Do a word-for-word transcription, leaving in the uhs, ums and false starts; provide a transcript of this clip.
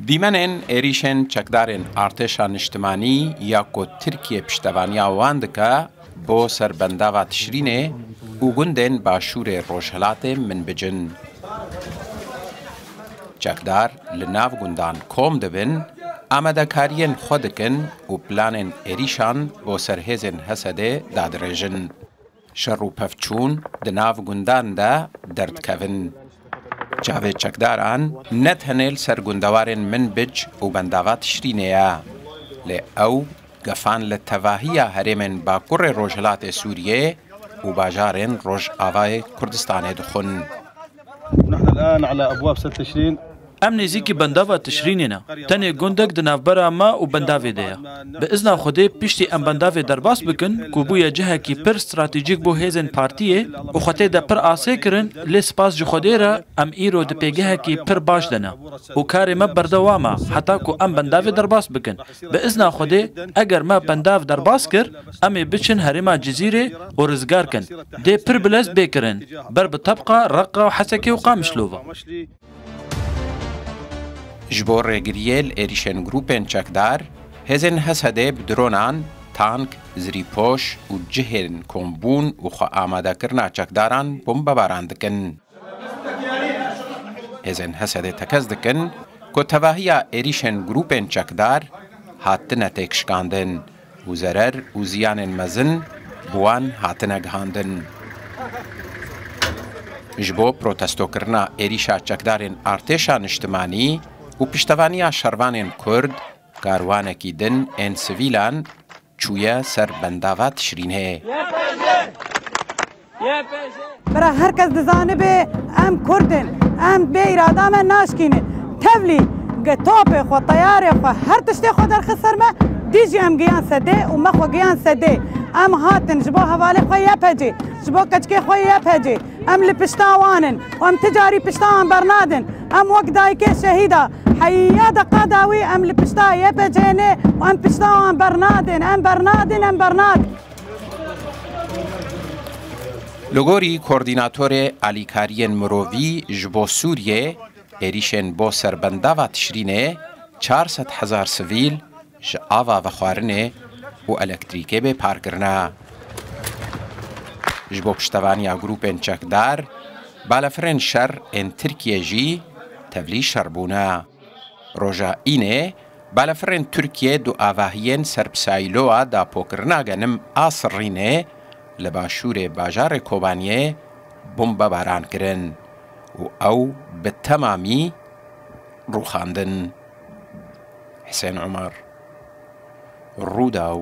Dîmenên êrîşên çekdarên artêşa niştimanî ya ku Tirkiye piştevaniya wan dike bo ser bendava Tişrînê û gundên başûrê rojhilatê Minbicin. Çekdar li nav gundan kom dibin, amadekariyên xwe dikin û planên êrîşan bo ser hêzên Hesedê dadirêjin. Şer û pevçûn di nav gundan de derdikevin. Çavê çekdaran ne tenê li ser gundewarên Minbic û bendava Tişrînê ye, lê ew gefan li tevahiya herêmên Bakurê Rojhilatê Sûriyê û bajarên Rojavayê Kurdistanê dixwin. نحن الآن على أبواب ست تشرين. Em nêzîkî bendava Tişrînê ne. Tenê gundek di navbera me û bendavê de ye. Bi izna Xwedê piştî em bendavê derbas bikin ku bûye cihekî pir stratejîk bo hêzên partiyê û xwe tê de pir asê kirin, lê spas ji Xwedê re em îro di pêgehekî pir baş de ne û karê me berdewam e heta ku em bendavê derbas bikin. Bi izna Xwedê eger me bendav derbas kir, em ê biçin herêma Cizîrê û rizgar kin. Dê pir bilez bê kirin. Ber bi Tebqa, Reqa, Hesekê û Qamişlo ve. Ji bo rêgiriyê li êrîşên grûpên çekdar, hêzên Hesedê bi dronan, tank, zirîpoş û cihên kombûn û xwe amadekirina çekdaran bombebaran dikin. Hêzên Hesedê tekez dikin ku tevahiya êrîşên grûpên çekdar hatine têkşikandin û zerer û ziyanên mezin bi wan hatine gihandin. Ji bo protestokirina êrîşa çekdarên artêşa niştimanî û piştevaniya şervanên Kurd, karwanekî din ên sivîlan çûye ser bendava Tişrînê. Bira her kes dizanibe em Kurd in, em bê îrada me naşkînin. Tevlî ge topê xwe, teyarê xwe, her tiştê xwe derxist ser me, dî jî em giyan sedê û me xwe giyan sedê. Em hatin ji bo hevalê xwe Y P G, ji bo keçikê xwe Y P G. Em li pişta wan in û em ti carî pişta wan bernadin. Em wek dayikê şehîda heya deqa dawî em li pişta Y P G ne û em pişta wan bernadin, em bernadin, em bernadin. Li gorî koordînatorê alîkariyên mirovî ji bo Sûriyê, êrîşên bo ser bendava Tişrînê çar sed hezar sivîl ji ava vexwarinê û elektrîkê bê par kirine. Ji bo piştevaniya grûpên çekdar, balefirên şer ên Tirkiyê jî tevlî şer bûne. Roja Înê, balefirên Tirkiyê du avahiyên ser bi Sîloa dapokirina genim a Sirrînê li başûrê bajarê Kobaniyê bombebaran kirin û ew bi temamî rûxandin. Hisên Omer, Rûdaw.